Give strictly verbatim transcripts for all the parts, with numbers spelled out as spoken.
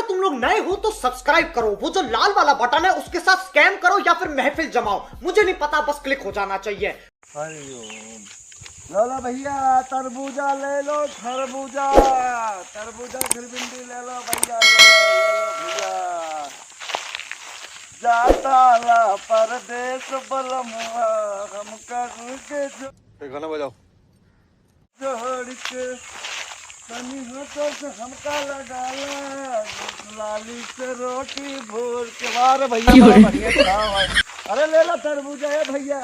तुम लोग नए हो तो सब्सक्राइब करो, वो जो लाल वाला बटन है उसके साथ स्कैम करो या फिर महफिल जमाओ, मुझे नहीं पता, बस क्लिक हो जाना चाहिए। हरिओम। लो लो भैया, तरबूजा ले लो, खरबूजा, तरबूजा, खिरबिंडी ले लो भैया, ले लो, ले लो भैया। जाता ला परदेस बलमुआ, हमका रुके जो ये गाना बजाओ। जोड़ के तनी हो तो से हमका लगा ला, लाली से रोटी भोर के। वाह रे भैया, क्यों बड़ा रे? बढ़िया था भाई। अरे ले ला तरबूजा है भैया,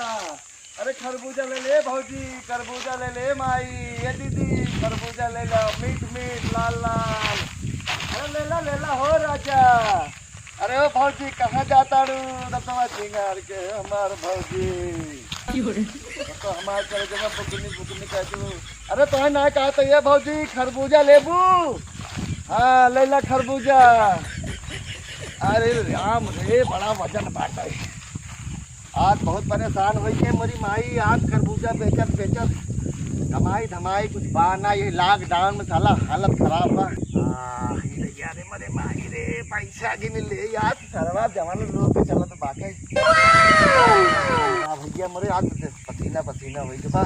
अरे खरबूजा ले ले भौजी, खरबूजा ले ले माई, ए दीदी खरबूजा ले ला, मीठ मीठ लाल लाल। अरे ले ला ले ला हो राजा। अरे ओ भौजी कहाँ जाता रू, दतवा सिंगार के हमार भौजी। क्यों रे? तो हमार करे जगह बुकनी बुकनी कह दू। अरे तोहे ना कहा तो ये भौजी खरबूजा लेबू? हाँ ले ला खरबूजा। अरे राम रे, बड़ा वजन बाटे। आज बहुत परेशान होई के मोरी माई, आज खरबूजा बेचत बेचत कमाई धमाई कुछ बा ना। ये लॉकडाउन में साला हालत खराब बा। आ, ही रे यार, मरे माई रे, पैसा गिन ले यार, सरवा जवान लोग के चलत बाटे। आ भैया मोरे आज पसीना पसीना होई के बा,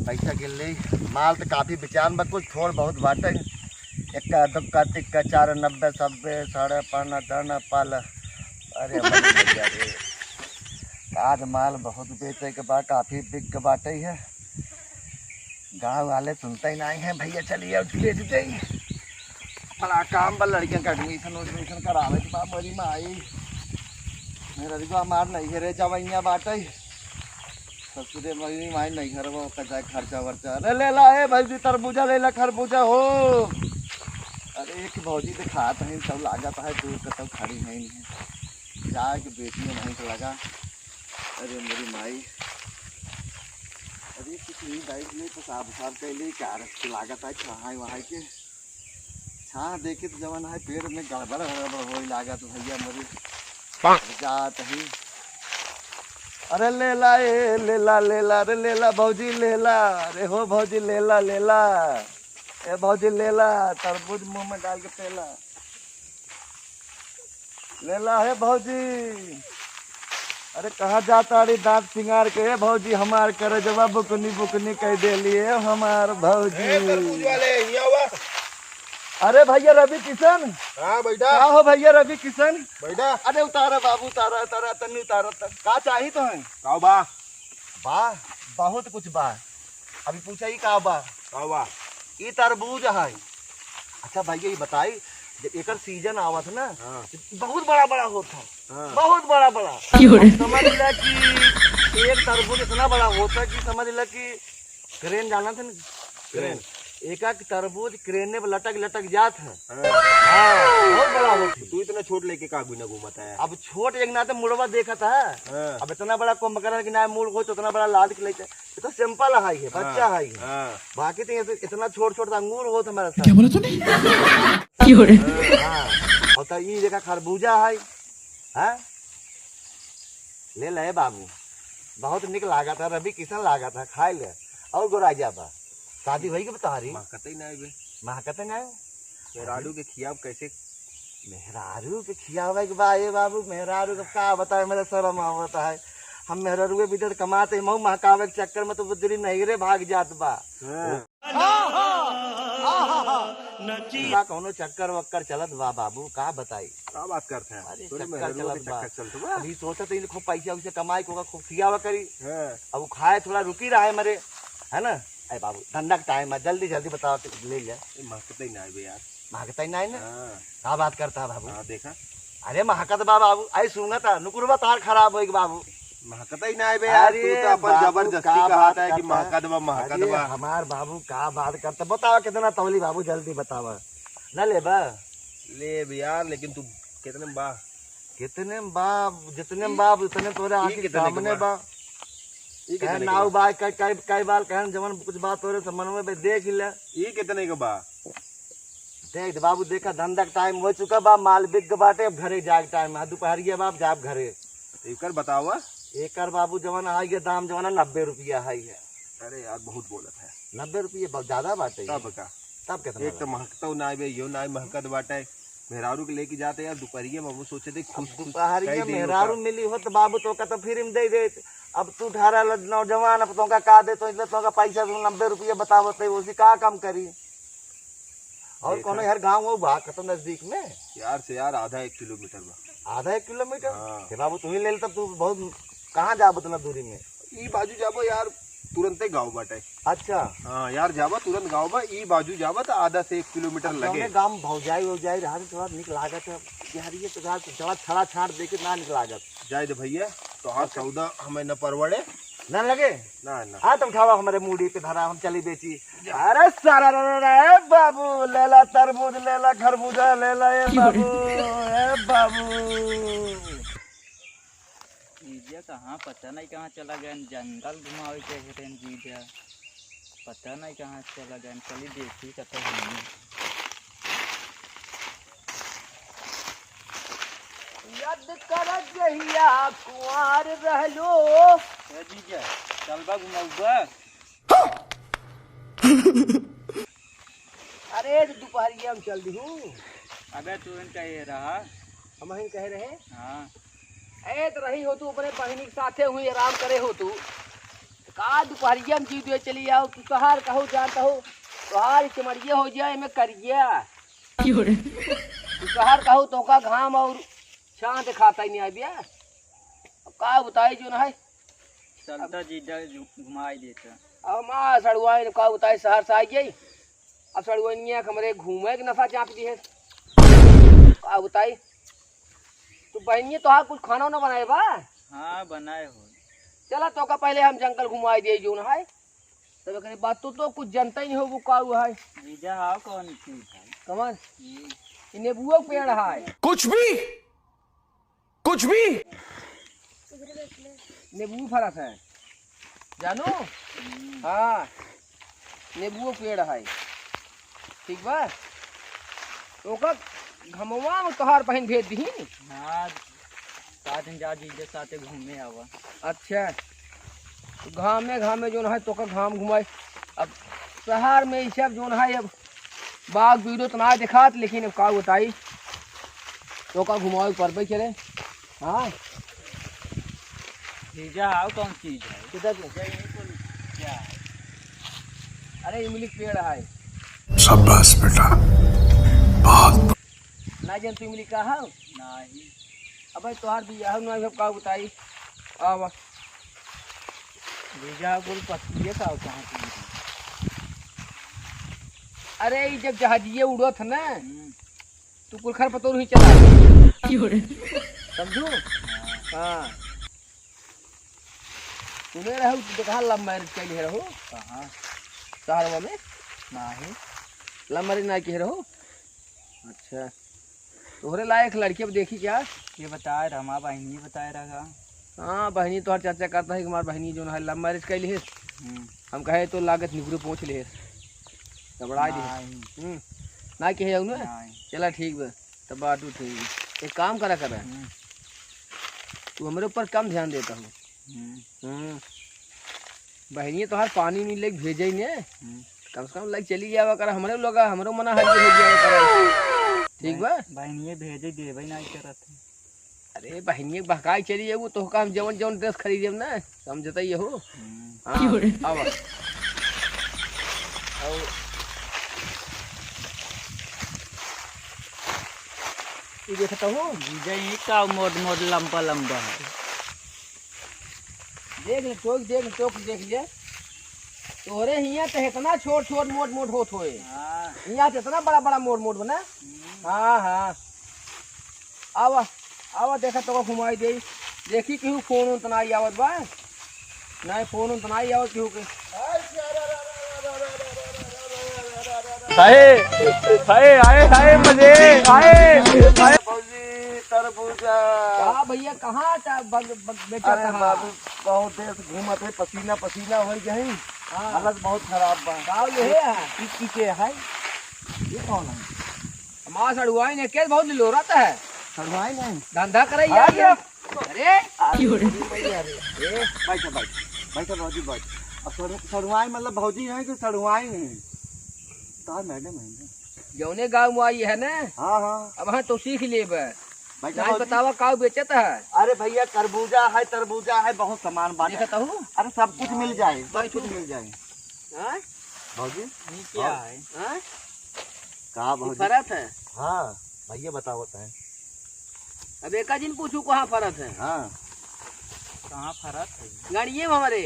पैसा गिन ले। माल तो काफी बेचान बा, कुछ थोड़ बहुत बाटे। इक्का दुक्का तिक्का चार नब्बे सब्बे साढ़े पाना दाना पाल। अरे भैया रे, आज माल बहुत बेचे के बा, काफी बिक के बाटे है। गाँव वाले सुनते ही नहीं है भैया, चलिए उठ के बेच दे। बड़ा काम बा, लड़कियों का एडमिशन उडमिशन करावे के बा। मोरी माई, मेरा रिगो हमार नहीं है रे, जवैया बाटे। ससुरे मरी माई नहीं घर वो कदा खर्चा वर्चा। अरे ले ला ए भौजी तरबूजा ले ला खरबूजा हो। अरे एक भौजी दिखात है सब लागत है दूर कतौ खड़ी है नहीं। जाए के बेटी में नहीं तो लगा। अरे मेरी माई। अरे कुछ नहीं दाई ने पेशाब उसाब कैले का रख के लागत है छहाई वहाई के। छाह देखे तो जवन है पेट में गड़बड़ गड़बड़ होई लागत भैया मोरी। जात ही। अरे लेला ए लेला लेला रे लेला भौजी लेला। अरे हो भौजी लेला लेला। ए भौजी लेला तरबूज मुंह में डाल के पेला। लेला हे भौजी। अरे कहाँ जाता रे दांत सिंगार के? ए भौजी हमार करजवा बुकनी बुकनी कह देली ए हमार भौजी। ए तरबूज वाले, यहाँ हुआ। अरे भैया रवि किशन। हाँ, बैठा। का हो भैया रवि किशन? बैठा। अरे उतारा बाबू, उतारा, उतारा, तन्नी उतारा, तन-, का चाही तो है? का बा? बा, बहुत कुछ बा। अभी पूछा ही का बा? का बा? ई तरबूज है। अच्छा भैया, ये बताई, जब एकर सीजन आवत है ना, हाँ। तो बहुत बड़ा बड़ा होत है। हाँ। बहुत बड़ा बड़ा। क्यों रे? समझ ला कि एक तरबूज इतना बड़ा होत है कि समझ ला कि क्रेन जाना था ना? क्रेन। एक एक तरबूज क्रेन में लटक लटक जात है। हाँ। हाँ, बहुत बड़ा होत है। तू इतना छोट लेके का गुना घूमत है? अब छोट एक नाते मुड़वा देखत है। हाँ। अब इतना बड़ा कुंभकर्ण के ना मुड़ हो तो उतना बड़ा लाद के लेते। ये तो सिंपल है, ये बच्चा हाँ, है। हाँ। बाकी तो ये तो इतना छोट छोट अंगूर होत हमारा साथ। क्या बोला तूने? क्यों रे? हाँ। और तो ये देखा खरबूजा है। हाँ? ले ले बाबू, बहुत निक लागत है, रवि किशन लागत है, खाए ले और गोरा जाबा। शादी होई के बा तोहारी? महकते ही ना आवे। महकते ना आवे? मेहरारू के खियाब कैसे? मेहरारू के खियावे के बा, ए बाबू, मेहरारू के का बताए, मेरे शर्म आवत है। हम मेहरारू के बिदर कमाते, मऊ महकावे के चक्कर में तो बुद्धरी नहीं रे भाग जात बा। हाँ। का कौनो चक्कर वक्कर चलत बा बाबू, का बताई? का बात करत है? अरे, तोरे चक्कर मेहरारू चलत के बा। चक्कर चलत बा? अभी सोचत ही खूब पैसा उसे कमाई को, खूब खियावा करी। हाँ। अब उ खाए थोड़ा रुकी रहा है मरे, है ना? अरे बाबू, धंधा का टाइम है, जल्दी जल्दी बताओ, तो ले ले। ए, महकते ही ना आवे यार। महकते ही ना आवे ना? हाँ। का बात करता है बाबू? हाँ, देखा। अरे महकत बा बाबू, आई सूंघत है, नुकुरवा तार खराब होई के बाबू। महकत ही ना आवे यार, अरे तू तो अपन बाबू, जबरदस्ती का कहत बात है कि करता है? महकत बा, महकत अरे बा। हमार बाबू का बात करता, बतावा कितना तौली बाबू, जल्दी बतावा। ना लेबा? लेब यार, लेकिन तू कितने में बा? कितने में बा? जितने में बा, उतने तोरे ई आँखी के कितने के सामने बा? बा। ई कितने कहे के नाव बा? बा, कई, कई, कई बार कहन जवन कुछ बात तोरे से मन में बे देख ले। ई कितने के बा? देख दे बाबू, देखा धंधा के टाइम हो चुका बा, माल बिक गए बाटे, अब घरे जाए के टाइम है, दुपहरिया बा, अब जाब घरे। तो एकर बतावा। एकर बाबू जवन है, ये दाम जवन है, नब्बे रुपया है ये। अरे यार, बहुत बोलत है। नब्बे रुपये बहुत ज्यादा बाटे ये। तब का? तब कितना एक तो बाटे? महकतो ना आवे, यो ना महकत बाटे। मेहरारू के लेके जाते यार, दुपहरिया में हम सोचे थे खुश खुश दुपहरिया कई दिन मेहरारू होता। मिली हो तो बाबू तोका तो फ्री में दे दे। अब तू ठारा ल-, नौजवान, अब तोका का दे, तो इसलिए तोका पैसा तू नब्बे रुपया बतावत है, उसी का काम करी? और देखा। कौनो यार गाँव हो बा कतो नजदीक में? यार से यार आधा एक किलोमीटर बा। आधा एक किलोमीटर? हाँ। हे बाबू, तू ही ले ले, तब तू बहुत कहाँ जाब उतना दूरी में? ई बाजू जाबो यार, तुरंते गाँव बाटे। अच्छा। हाँ यार, जाबा तुरंत गाँव बा, ई बाजू जाबा तो आधा से एक किलोमीटर अब लगे। जौने गाँव में भौजाई वौजाई रहा तो थोड़ा निक लागत है। यार ये तो रात जड़ा छड़ा छाड़ देखे ना निक लागत। जाए दे भैया, तो हाँ अच्छा। सौदा हमें न परवड़े। ना लगे? ना, ना। हाँ, तुम उठावा हमारे मूड़ी पे धरा, हम चली बेची। जा। अरे सारा रे, रे, रे, ए बाबू, लेला तरबूज, लेला खरबूजा, लेला ए बाबू, ए बाबू। जीजा कहाँ, पता नहीं कहाँ चला गए, जंगल घुमावे के हेतन जीजा, पता नहीं कहाँ चला गए, चली देखी कतौ हमनी। याद कर जहिया कुंवार रहलो। ए जीजा, चलबा घुमौबा? अरे, तो दुपहरिया में चल दिहू। अबे, तू इन कहे रहा। हम इन कहे रहे? हाँ। ए, तो रही हो तू, अपने बहिनी के साथे हुई, आराम करे हो तू। का दुपहरिया में जी दे चली आओ, तू तोहार कहो जानता हो, तोहार चमड़िया हो जाए में करिया। क्यों रे? तू तोहार कहो तो का घाम और छाँह दिखाता ही नहीं आबिया। अब का बताई जो ना है। चलता जीजा घु-, घुमाई देता। अब माँ सड़ुआइन का बताई, शहर से आई गई। अब सड़ुआइनिया के हमरे घूमे के नशा चाप दी है। का बताई? तो बहनिया तोहार कुछ खाना उना बनाए बा? हाँ, बनाए हो। चला तोका पहले हम जंगल घुमाई दे जोन है। तब एकरे बाद तू तो कुछ जनता ही नहीं हो वो का हुआ है। जीजा हाँ कौन चीज है? कमल, ये। ये नेबुओ के पेड़ है। कुछ भी कुछ भी। नेबू फरत है, जानू? हम्म। हाँ, नेबुओ पेड़ है, ठीक बा? तो ओकर घमवा में तोहार बहिन भेज दीही। हाँ, साथ में जा जीजा साथे घूमे आवा। अच्छा, तो घामे घामे जोन है तोका घाम घुमाए। अब शहर में ई सब जोन है, अब बाघ वीडियो तो ना देखात, लेकिन अब का बताई, तोका घुमावे परबे करे। हाँ। जीजा, आओ कौन चीज है? किधर से? क्या है? अरे, इमली के पेड़ है। शाबाश बेटा, बहुत। ना जान तू इमली का है? नहीं। अबे, तोहार बियाह ना, अब का बताई? आवा। जीजा, कुल पत्तिये का होता है? अरे, ई जब जहाजिये उड़त है ना, हम्म। तू कुल खर पतोर ही चला। क्यों रे? समझू? हाँ। सुने रहू, तू तो कहाँ love marriage कैले रहू? कहाँ? शहरवा में? नहीं। Love marriage ना किहे रहू? अच्छा। तोहरे लायक लड़की अब देखी क्या? ये बताए रहा, हमार बहिनी बताए रहा। हाँ, बहिनी तोहर चर्चा करता है कि हमार बहिनी जोन है love marriage कैले है। हम्म। हम कहे तो लागत निगुरे पहुँच ले है। घबराए दे। नहीं। हम्म। ना किहे जाऊ ना? नहीं। चला ठीक बा। तब बाटू ठीक है। एक काम करा करा। हम्म। तू हमरे ऊपर कम ध्यान देता हो। हम्म। हम्म। बहिनिया तोहार पानी उनी लेके भेजे ही ने। हम्म। कम से कम लेके चली जावा करा, हमरे लोग, हमरो मना हल्की हो जावा करा। ठीक बा? बहिनिया भेजे देबे नहीं करत है। अरे बहिनिया बहकाई चली जाऊ, तोहका हम जवन जवन dress खरीदेब ना, समझता ही हो। हम्म। हाँ, क्यों रे? आवा। और ये देखता हो? जीजा, ये का मोट मोट लंबा लंबा है? देख ले, टोक देख ले, टोक देख ले। तोहरे हियाँ तो इतना छोट छोट मोट मोट होत होए। हाँ। हियाँ तो इतना बड़ा बड़ा मोट मोट बना। हम्म। हाँ, हाँ। आवा, आवा, देखा तो घुमाई दे। देखी केहू फोन उन तो नाई आवत बा। नाई फोन उन तो नाई आवत केहू के। हाय, हाय, हाय, मजे, हाय, हाय। भौजी, तरबूजा। का भैया, कहाँ चा-, बग-, बग-, बेचा अरे कहाँ? बाबू, बहुत देर से घूमत है, पसीना पसीना हो गई। हाँ। हालत बहुत खराब बा। का ये है? ई, ई के है? ये कौन है? हमार सड़ुआइन है, के बहुत लिलोरत है। सड़ुआइन है? धंधा करे अरे यार। अरे। अरे। अरे, बैठा, बैठा, बैठा भौजी, बैठ। अब सड़ु-, सड़ुआइन मतलब भौजी नहीं, तो सड़ुआइन है। तो मैडम है ना। जौने गाँव में आई है ना, हाँ, हाँ। अब हाँ तो सीख लेबे। भाई साहब, नाई बतावा का बेचत है? अरे भैया, तरबूजा है, तरबूजा है, बहुत सामान बाटे। देखत हूँ। अरे सब कुछ मिल जाए, सब कुछ मिल जाए। हाँ? भौजी? ये क्या है? हाँ? का भौजी? फरत है। हाँ, भैया बतावत है। अब एका जिन पूछू कहाँ फरत है? हाँ। कहाँ फरत है? गाड़िए में हमारे।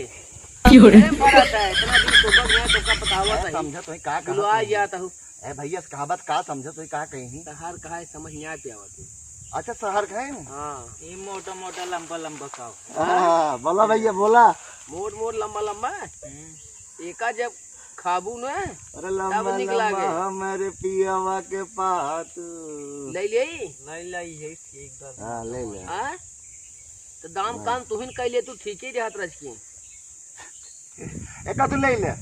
क्यों रे? अरे फरत है, इतना दिन तो बन गया, तो का बतावत अरे है? समझा तो है, का कहत बुलवा है? जात हूँ। ए भैया, से कहावत का समझे तो का कहीं? शहर का है, समझ नहीं आ पे आवत है। अच्छा, शहर का है ना? हाँ। ये मोटा मोटा लंबा लंबा का हो। हाँ, बोला भैया, बोला। मोट मोट लंबा लंबा। हम्म। एका जब खाबू न, अरे तब लंबा निक लंबा लागे। हमारे पियावा के पात। ले ले। ले ले, ये ठीक बात। हाँ, ले ले। हाँ? तो दाम हाँ। काम तुहिन कैले, तू ठीक ही रहत रह की। एका तू ले ले,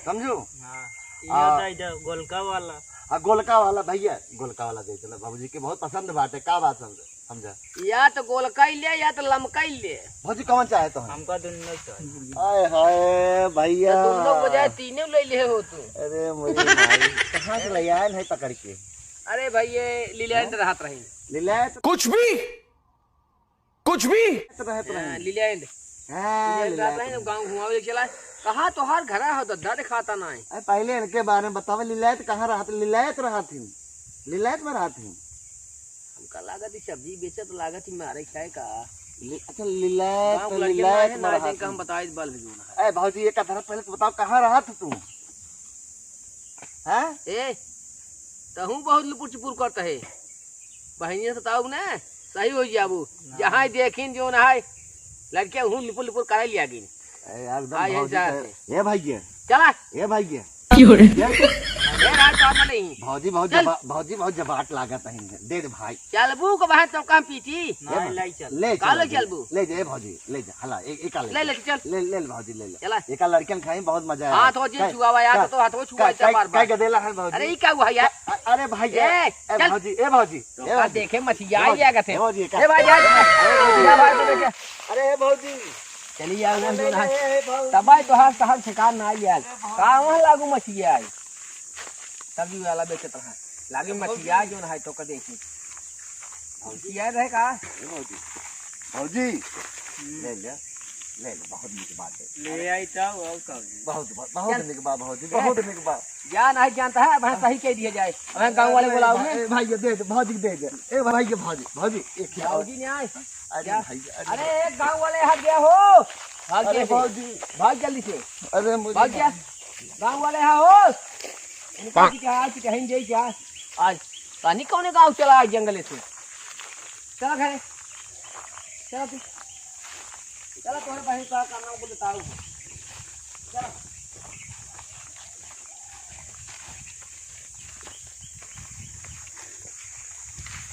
समझू? हाँ। आ, ये दे दे, गोलका वाला। हाँ, गोलका वाला भैया, गोलका वाला दे देना, बाबूजी के बहुत पसंद बाटे, का बात समझ, समझा? या तो गोलका ही ले, या तो लमका ही ले। भौजी, कौन चाहे तो है? हमका दुन्नो चाहे। आय हाय भैया। तो दुन्नो बजाय तीनों ले ले हो तू। अरे मोरी माई, कहाँ से ले आए हैं पकड़ के? अरे भाई, ये लीलैंड रहत रही। लीलैंड? कुछ भी कुछ भी। रहत रहे। हाँ, लीलैंड। हाँ, लीलैंड रहत लीलैंड। रहे, गाँव घुमावे चला। कहाँ तोहार घरा हो, दद्दा दिखाता ना है। अरे, पहले इनके बारे में बतावा, लीलैंड कहाँ रहत, लीलैंड रहत ही, लीलैंड में रहत ही। हमका लागत ही सब्जी बेचत लागत ही, मारे खाए का। ली-, अच्छा, लीलैंड, गाँव के लड़के लीलैंड ना है, में ना रहत देख के ही। हम बताए बल भी जोन है। ए, भौजी, एक तरफ पहले तो बताओ, कहाँ रहत तू? हाँ? ए, तहूँ बहुत लुपुर चुपुर करत है। बहिनिया से ताऊ ने सही हो जाबू। ना। जहाँ देखिन जो ना है, लड़के हूँ लुपुर लुपुर करे लिया गिन। ए, एकदम आए भौजी जाते। के, ए भाई के। चला। ए भाई के। क्यों रे? ए, ए रात तो आना नहीं। भौजी बहुत चल। जबा-, भौजी बहुत जबाट लागत है। दे दे भाई। चलबू को बहन तो काम पीटी। ए ना, भाई, लाई चल। ले का चल ले भौजी। चलबू? ले जा, ए भौजी, ले जा। हला, ए, एका ले ले, जा। ले, चल। ले, ले, ले भौजी, ले ले। चला। एका लड़कन खाई बहुत मजा आया। हाथ हो जी छुआवा यार, का, तो हाथ हो छुआ का, इतना का, बार बार। का गदेला है भौजी? अरे, ई का हुआ यार? अ-, अरे भाई, ए, ए चल। भौजी, ए भौजी, तो ए का भौजी। देखे मछिया ए भौजी, आया कहते। ए भौजी, का, ए भाई, जा। अरे भौजी, ए भाई, तो देखे। अरे ए भौजी। चली जाओ, अरे वहाँ जो नहीं, ना। नहीं, ए भौजी। तबाई तो हर शहर ठिकान ना आइल। ए भौजी। कहाँ लागू मछिया आई? सब्जी वाला बेचत रहा। लागे ए भौजी। मछिया जो ना है तो कदे की। भौजी। मछिया रहे का? ए भौजी। भौजी। हम्म। ले ले। ले ले, बहुत निक बात है। ले आई तब और का होई? बहुत, बहुत, बहुत चल। निक बा भौजी, चल। बहुत निक बा। जा नहीं जानता है, अब हम सही कह दिया जाए। अब हम गाँव वाले अरे बुलाओ भाई, ना। ए भाई, ये दे दे, भौजी के दे दे। ए भाई, ये भौजी, भौजी, एक ही भौजी नहीं आए। अरे क्या? भाई, अरे अरे, एक गाँव वाले हट गया हो। भाग अरे गया से। भौजी। भाग जल्दी से। अरे मुझे भाग गया। भाई। गाँव वाले हैं हो। इनका की क्या, आज कहीं जाई क्या? आज पानी कौन गाँव चला है जंगल से? चला घरे। चला तू। चला, तोहरे बहिन का काम नाम को बताओ। चला।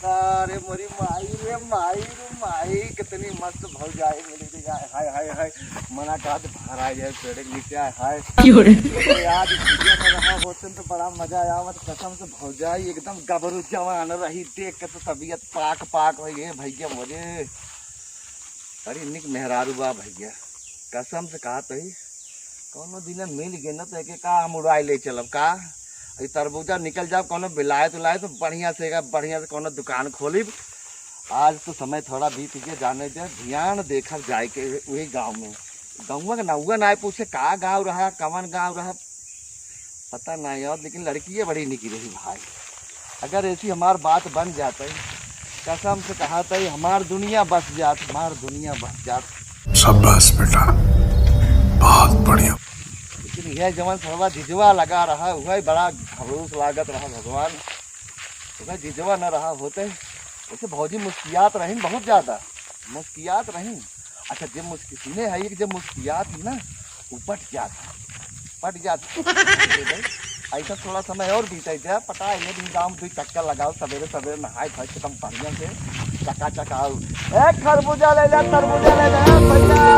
अरे मोरी माई रे, माई रे, माई, कितनी मस्त भौजाई मिली थी यार। हाय, हाय, हाय, मना का तो बाहर आ जाए पेड़ के नीचे, हाय, हाय। क्यों रे? अरे यार, इस वीडियो में रहा होते तो बड़ा मजा आया, मत कसम से भौजाई एकदम गबरू जवान रही, देख के तो तबीयत पाक पाक हो गई भैया मोरे। बड़ी निक मेहरारू बा भैया, कसम से कहा तो ही, कौनो दिन मिल गए ना तो एके का हम उड़ाई ले चलब का? ई तरबूजा निकल जाओ, कौनो बिलायत उलायत तो बढ़िया से, बढ़िया से कौनो दुकान खोलिब। आज तो समय थोड़ा बीत गया, जाने दे, ध्यान देखब जाए के वही गाँव में। गौवा के नौवा ना पूछे का गाँव रहा, कवन गाँव रहा, पता नहीं यार, लेकिन लड़की ये बड़ी निकी रही भाई। अगर ऐसी हमार बात बन जात है, कसम से कहा था, हमार दुनिया बस जात, हमार दुनिया बस जात। शाबाश बेटा, बहुत बढ़िया। लेकिन यह जवन सरवा झिझवा लगा रहा, वह बड़ा घबरूस लागत रहा भगवान। अगर जिजवा न रहा होते, वैसे भौजी मुस्कियात रहीन बहुत ज्यादा, मुस्कियात रहीन। अच्छा, जब मुस्कि-, सुने है कि जब मुस्कियात ही ना, वो पट जात है, पट जात है। ऐसा थोड़ा समय और बीते जाए, पता है, ये भी गाँव में दो चक्कर लगाओ, सवेरे सवेरे नहाए धोए के एकदम बढ़िया से चका चकाओ। ए, खरबूजा ले ले, तरबूजा ले ले, भैया।